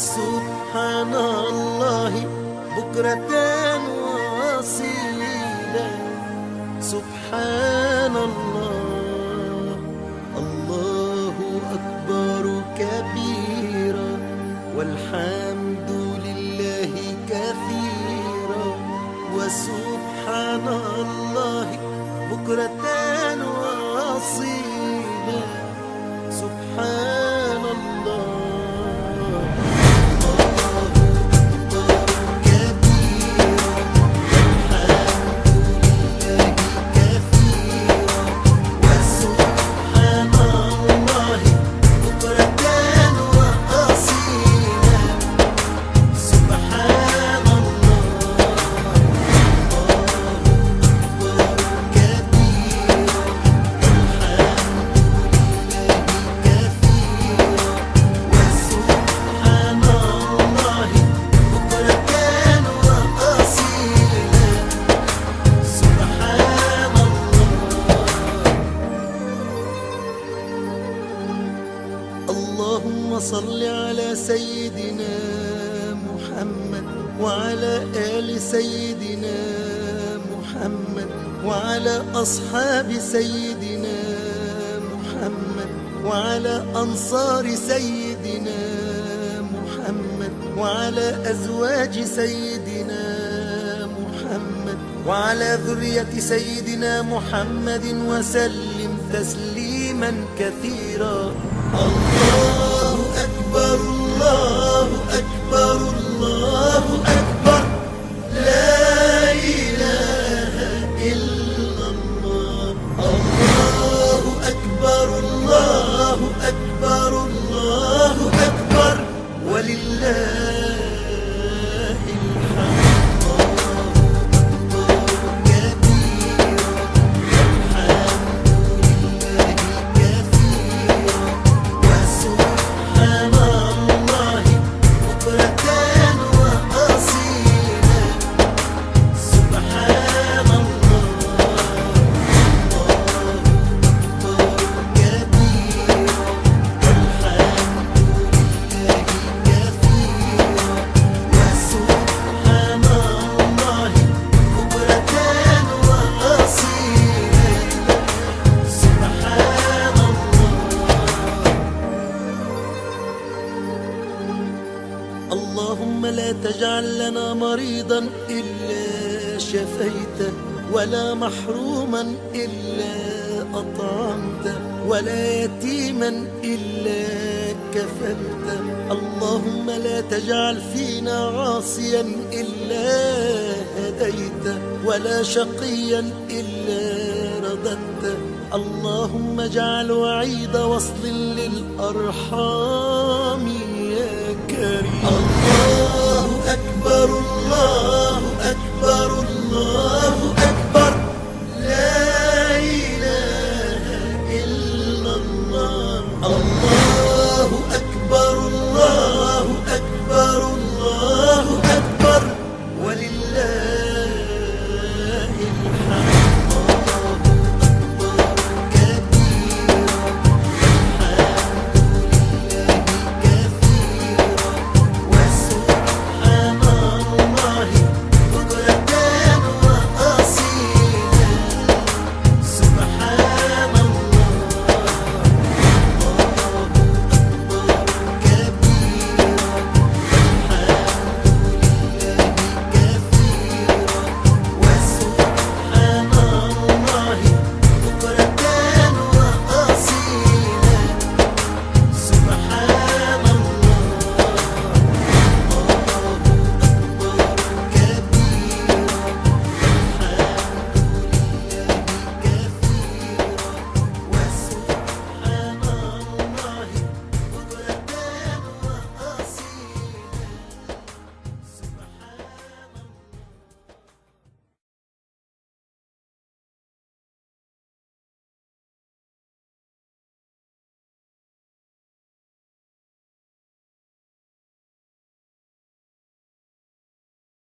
وسبحان الله بكرة وأصيلا. سبحان الله. الله أكبر كبيرا والحمد لله كثيرا وسبحان الله بكرة وأصيلا. سبحان الله. الله أكبر كبيرا والحمد لله كثيرا وسبحان الله بكرة وأصيلا. سبحان الله. الله أكبر كبيرا والحمد لله كثيرا وسبحان الله بكرة وأصيلا. سبحان الله. اللهم صل على سيدنا محمد وعلى آل سيدنا محمد وعلى أصحاب سيدنا محمد وعلى أنصار سيدنا محمد وعلى أزواج سيدنا محمد وعلى ذرية سيدنا محمد وسلم تسليما كثيرا. الله أكبر الله أكبر الله أكبر لا إله إلا الله. الله أكبر الله أكبر الله أكبر ولله الحمد. الله أكبر كبيرا والحمد لله كثيرا وسبحان الله بكرة وأصيلا. سبحان الله. الله أكبر كبيرا والحمد لله كثيرا وسبحان الله بكرة وأصيلا. سبحان الله. اللهم لا تجعل لنا مريضا إلا شفيته، ولا محروما إلا أطعمته، ولا يتيما إلا كفلته. اللهم لا تجعل فينا عاصيا إلا هديته، ولا شقيا إلا رددته. اللهم اجعل وعيد وصل للأرحام يا كريم. الله أكبر.